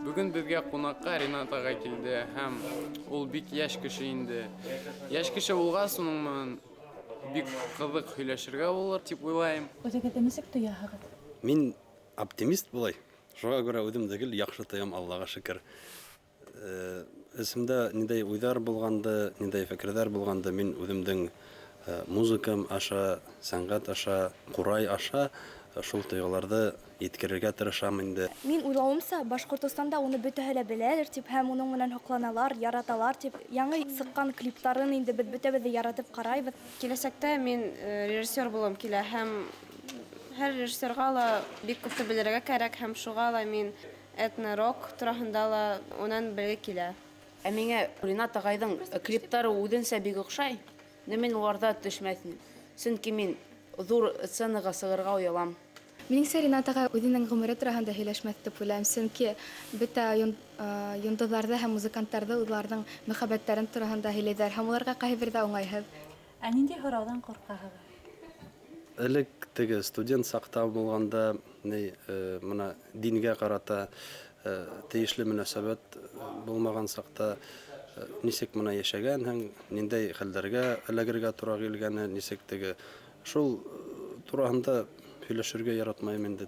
Бөгөн беҙгә ҡунаҡҡа Ринат ағай килде һәм ул бик йәш кеше инде. Йәш кеше булғас, уның менән бик ҡыҙыҡ һөйләшергә булыр тип уйлайым. Үҙегеҙҙе нисек тояһығыҙ? Мин оптимист булай. Шуға күрә үҙемде гел яҡшы тоям, Аллаға шөкөр. Эсемдә ниндәй уйҙар булғанды, ниндәй фекерҙәр булғанды, мин үҙемдең музыкам аша, сәнғәт аша, ҡурай аша шул тойғоларҙы еткерергә тырышам инде. Мин уйлауымса, Башҡортостанда уны бөтәһе лә беләлер тип һәм уның менән һоҡланалар, яраталар тип. Яңы сыҡҡан клиптарын инде беҙ бөтәбеҙ ҙә яратып ҡарайбыҙ. Киләсәктә мин режиссер булғым килә һәм һәр режиссерға ла бик күпте белергә кәрәк һәм шуға ла мин этно-рок тураһында ла унан белге килә. Ә миңә Ринат ағайҙың клиптары үҙенсә бик оҡшай, но мин уларҙа төшмәҫ инем. Сөнки мин ҙур сценаға сығырға оялам. Минеңсә, Ринат ағай үҙенең ғүмере тураһында һөйләшмәҫ тип уйлайым, сөнки бөтә йондоҙҙарҙы һәм музыканттарҙы уларҙың мөхәббәттәрен тураһында һөйләйҙәр һәм уларға ҡайһы берҙә уңайһыҙ. Ә ниндәй һорауҙан ҡурҡаһығыҙ? Элек теге студент саҡта булғанда, ни, мына дингә ҡарата тейешле мөнәсәбәт булмаған саҡта, нисек мына йәшәгәнһең, ниндәй хәлдәргә эләгергә тура килгәне, нисек теге шул тураһында һөйләшергә яратмайым инде.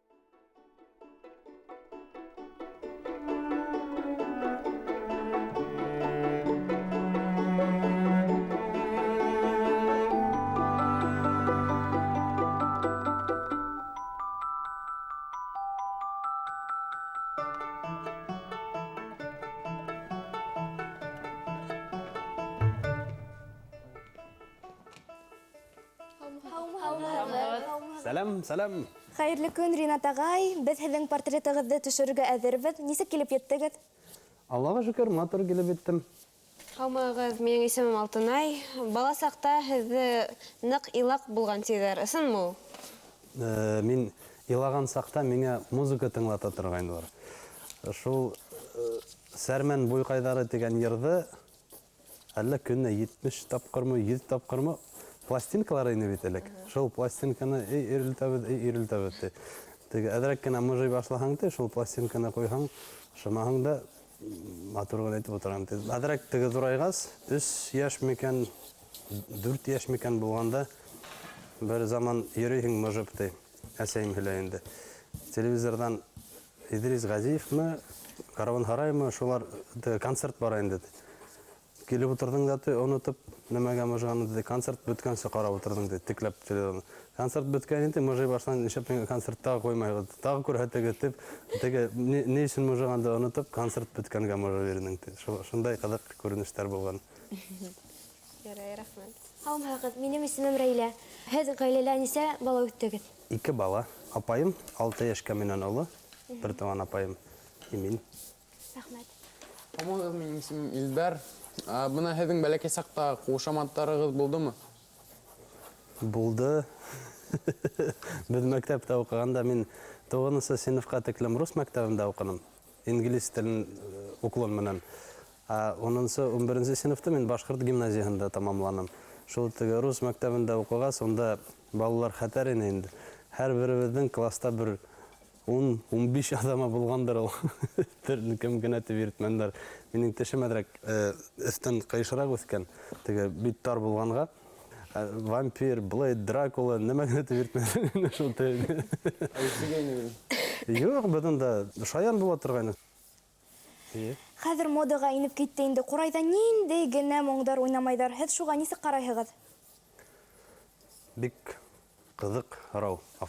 Сәләм, сәләм. Хәйерле көн, Ринат ағай. Беҙ һеҙҙең портретығыҙҙы төшөрөргә әҙербеҙ. Нисек килеп еттегеҙ? Аллаға шөкөр, матур килеп еттем. Һаумыһығыҙ, минең исемем Алтынай. Бала саҡта һеҙҙе ныҡ илаҡ булған тиҙәр. Ысынмы ул? Мин илаған саҡта миңә музыка тыңлата торғайнылар. Шул Сәрмән буйҡайҙары тигән йырҙы әллә көнөнә 70 тапҡырмы, 100 тапҡырмы пластинкалар ине бит элек. Шул пластинканы эй ирелтәбеҙ, эй ирелтәбеҙ ти. Теге әҙерәк кенә мыжый башлаһаң ти, шул пластинканы ҡуйһаң, шымаһаң да матур ғына итеп ултыраһың ти. Әҙерәк теге ҙурайғас, 3 йәш микән, 4 йәш микән булғанда бер заман йөрөйһөң мыжып ти. Әсәйем һөйләй инде. Телевизорҙан Идрис Ғәзиевме, Караван Һараймы, шулар теге концерт бара инде. Килеп ултырҙың да ти, онотоп нәмәгә мыжғанды ти, концерт бөткәнсе ҡарап ултырҙың ти, текләп телевизорҙы. Концерт бөткән инде, мыжый башланы, нишләп миңә концерт тағы ҡуймайһығыҙ, тағы күрһәтегеҙ тип, теге ни өсөн мыжығанды онотоп, концерт бөткәнгә мыжып йөрөнөң ти. Шундай ҡыҙыҡ күренештәр булған. Ярай, рәхмәт. Һаумыһығыҙ, минең исемем Рәйлә. Һеҙ ғаиләлә нисә бала үҫтегеҙ? 2 бала. Апайым 6 йәшкә минән оло, бер туған апайым и мин. Рәхмәт. Һаумыһығыҙ, минең исемем Илдар. Бына һеҙҙең бәләкәй саҡта ҡушаматтарығыҙ булдымы? Булды. Беҙ мәктәптә уҡығанда мин туғыҙынсы синыфҡа тиклем рус мәктәбендә уҡыным. Инглиз телен уклон менән. Ә унынсы, ун беренсе синыфты мин башҡорт гимназияһында тамамланым. Шул теге рус мәктәбендә уҡығас, унда балалар хәтәр ине инде. Һәр беребеҙҙең класста бер ун, ун биш аҙама булғандыр ул. Төрлө кем генә тип йөрөтмәнеләр. Минең тешем әҙерәк өҫтән ҡыйышыраҡ үҫкән, теге бит тар булғанға. Вампир, Блейд, Дракула, нәмә генә тип йөрөтмәнеләр шул теге. Юҡ, беҙ унда шаян була торғайны. Хәҙер модаға инеп китте инде. Ҡурайҙа ниндәй генә моңдар уйнамайҙар. Һеҙ шуға нисек ҡарайһығыҙ? Бик ҡыҙыҡ һорау.